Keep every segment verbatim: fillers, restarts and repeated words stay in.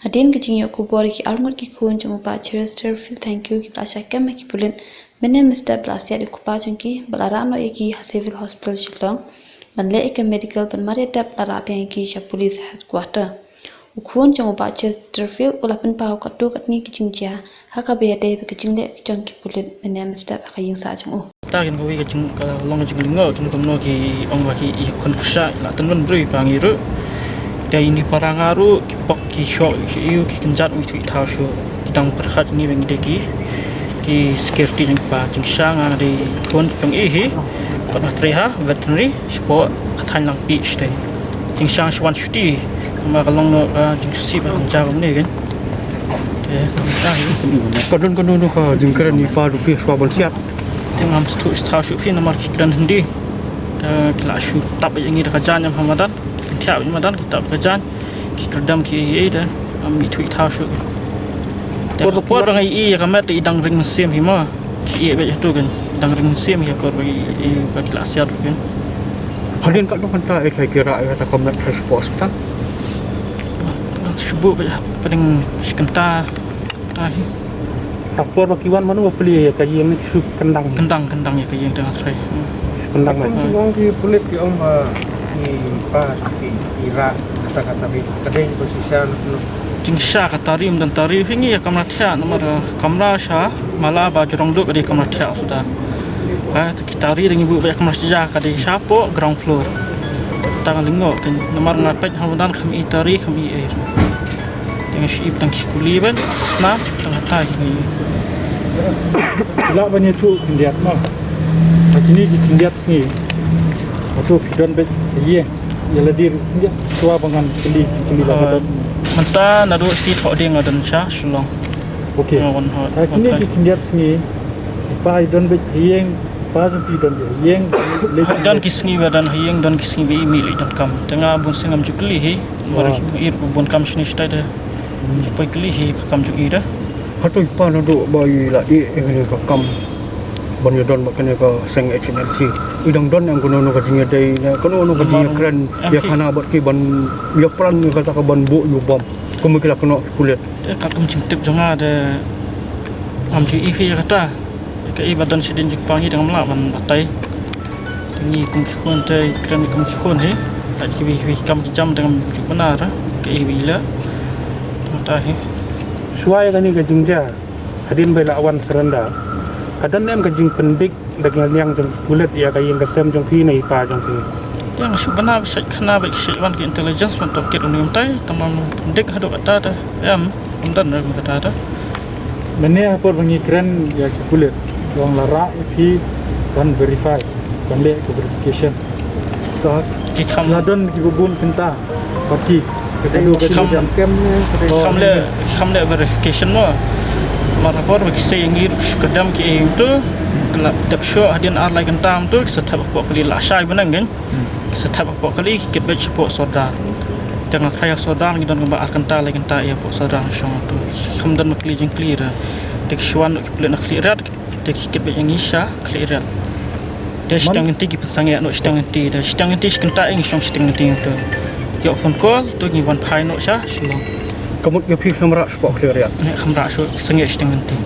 Hadien ka jingïoh khubor, ki arngut ki khun jong u Bah Chesterfield Thangkhiew kiba la shah kem ha ki pulit mynne mynstep ba la siat ïa u kpa jong ki bad la rah noh ïa ki ha Civil Hospital Shillong ban leh ïa ka medical, ban mar ïa dep la rah biang ïa ki sha Police Headquarter. U khun jong u Bah Chesterfield u la pynpaw katto katne ki jingjia ha kaba ïadei bad ka jingleh jong ki pulit mynne mynstep ha ka ïing sah jong u. Ta kin kawei ka jing, ka long ka jinglyngngoh, kin kumno ki ong ba ki ïa khun pyrshah, la tynmen briew ba ngi ruh. Te ini para nga ruh ki pok ki shoh, ki ïa ki kynjat, ngi thuh thaw shuh. Ki dang pyrkhat ngi ba ngi dei ki, ki security jong ki pa. Jingshisha nga dei khun jong i hi, pat ba trei ha veterinary shapoh ka thaiñ Langpih shatei. Jingshisha shu wan shuti, namar ka long noh ka jingshisha ba kan jaw kumne kan. Te tang ta hi. Ka don kano kano ka jingkren i pa ruh phi shuwa ban siat? Te ngam sngewthuh shuh phi namar ki kren Hindi. Te ki la shu tap ïa ngi da ka jaiñ ha madan. Ki thiah ïa madan, ki tap da ka jaiñ. Ki kyrdem ki ei ei, te ngam ithuh ithaw shuh. Te por ba por ba ngi i ïa ka met te i dang ring mynsiem hi mo. Ki i beit hato kan. I dang ring mynsiem hi por ba i, i ba ki la siat ruh kan. Hadien katno kynta eh ki rah ïa kata ka met ha sha ka hospital? Shu buh beit ha pdeng shi kynta. Ai. Ha por ba ki wan mano ba plie ïa ka ïing ne ki shu kyndang? Kyndang, kyndang ïa ka ïing tang ha trai. Kyndang. Kum jingong ki pulit ki ong ba ki pa ki, ki rah kata kata, ka dei ba shisha ne kumno? Jingshisha ka tari, ym don tari, phi ngi ïa kamra thiah namar, eh, kamra sha mala ba jrong duh ka dei kamra thiah suda. Ka Ki tari dang i buh beit kamra sha, ka dei shapoh ground floor. Tang lyngngoh kan namar nga peit ha madan kam i tari kam i ei. Tang shi ip tang ki kuli ban snam tang tai ni. Lah ban ïathuh khyndiat ma. Ha kine ki khyndiat sngi. Hato phi don beit ïa, ïa lade khyndiat shuwa ba ngan kylli ki kuli ba ka don. Mynta naduh shi thoh ding nga don sha Shillong. Okay. Nga wan hot. Ha kine ki khyndiat sngi, i pa i don beit ha ïing, pa jong phi don beit ha ïing. Don ki sngi ba don ha ïing, don ki sngi ba i mih leit donkam. Te nga bun sien ngam ju kylli hi. Mar i bun kam shane shatai te. Ju poi kylli hi ka kam jong i da. Hato i pa naduh ba i la ïeh ïa kane ka kam ban ïa don bad kane ka seng H N L C, i dang don em kano kano ka jingïadei ne kano kano ka jingïakren ïakhana bad ki ban ïaplan ïa kata ka ban buh ïa u bom kum ki la kynnoh ki pulit? Te katkum jingtip jong nga te ngam ju i phi ïa kata. Kaei ba don shadien jong pa ngi te ngam lah ban batai. Te ngi kum ki khun te kren kum ki khun hi. Lait kiwei kiwei ki kam ki jam te ngam ju bna ra kaei ba i leh. Te mynta hi. Shuwa ïa kane ka jingjia hadien ba i la wan surrender, ka don em ka jingpyndik da ki liang jong ki pulit ïa ka ïing ka sem jong phi ne i pa jong phi? Te nga shu bna ba shait khana ba shait wan ki intelligence ban tohkit une u mynta, tang ba ym pyndik haduh katta te em, ym don re kum katta te. Mynne ha por ba ngi kren ïa ki pulit, ki ong la rah ïa phi ban verify, ban leh ka verification. Sa ki kham la don kiba bun kynta. Bad ki, ki kham, ki kham leh, ki kham leh verification mo. Mar ha por ba ki sei ïa ngi ruh shu kyrdem ki ei kumto, la dep shuh hadien ar lai kynta kumto, ki sa thep hapoh kali, la shai bneng kan. Ki sa thep hapoh kali, ki kit beit shapoh sordar. Te nga tharai ha sordar ngi don kumba ar kynta lai kynta ïa hapoh sordar shong kumto. Kham don ba kli jingkli re. Te ki shu wan noh ki pulit na Khliehriat. Te ki kit beit ïa ngi sha Khliehriat. Te shiteng lynti ki pynsangeh noh shiteng lynti, te shiteng lynti shi kynta ïa ngi shong shiteng lynti te. Ïoh phone call to ngi wan phai noh sha Shillong. Ka mut ïa phi kham rah shapoh Khliehriat? Ne kham rah shuh, sangeh shiteng lynti.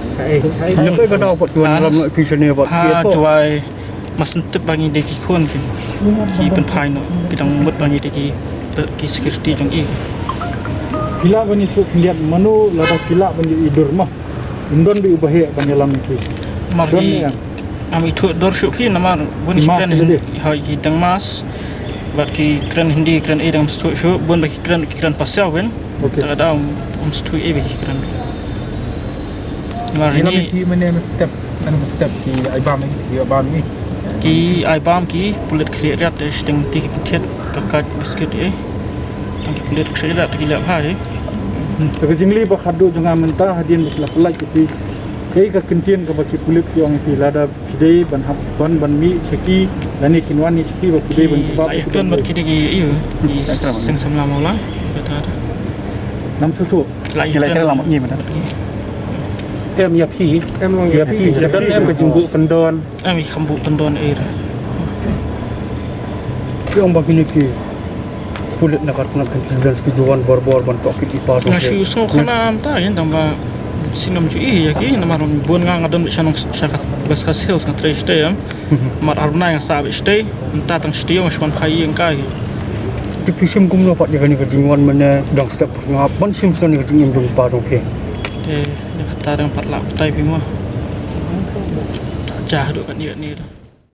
Ïa phi ka daw pat ki wan lam noh ïa phi shane pat. Ha Jowai. Mas ntip ba ngi dei ki khun ki, ki pynphai noh, ki dang mut ba ngi dei ki, ki security jong i. Phi lah ban ïathuh khyndiat mano lada phi lah ban ïohi dur ma? Ym don beit uba heh ban ïalam ïa ki. Mar ki ngam ithuh dur shuh phi namar bun ki kren Hindi, ha ki dang mask. Bad ki kren Hindi, kren ei dang sngewthuh shuh, bun ba ki kren, ki kren pasiaw kan. Okay. Ta ka daw ym sngewthuh ei ba ki kren. Mar ini ki mane mstep, mane mstep ki ai bam, ki ai bam ni. Ki ai bam ki pulit Khliehriat, eh, shiteng lynti ki pynthied ka card biscuit eh. Tang ki pulit Khliehriat ki leh bha eh. Ka jingkylli ba khatduh jong nga mynta hadien ba ki la pyllait ïa phi, kaei ka kyntien kaba ki pulit ki ong ïa phi lada phi dei ban hap ban, ban mih sha ki, lane kin wan ïa sha phi ba phi dei ban jubab ïa ki? Ki dei ki, ïa, ki seng samla mawlai. Nam sngewthuh. Ki la ïa kren lang ma ngi mynta. Em ïa phi. Em long ïa phi. Ïa don em ka jingbuh kyndon? Em, i kham buh kyndon ei re. Ki ong ba kine ki Pulit na ka tnat intelligence ki ju wan bor bor ban tohkit i pa jong ki. Nga shu sngew khana mynta ïa tang ba sngewsih ïa ki namar bun nga nga don sha nong sha ka West Khasi Hills nga trei shatei em. Mar ar bnai nga sah beit shatei mynta tang shatei nga shu wan phai ïing ka ki. Te phi shim kumno pat ïa kane ka jingwan mynne dang step nga ban shim shuh ïa ka jingim jong i pa jong ki. Te ïa kata dang pat lah batai phi mo. Jah duk katne katne.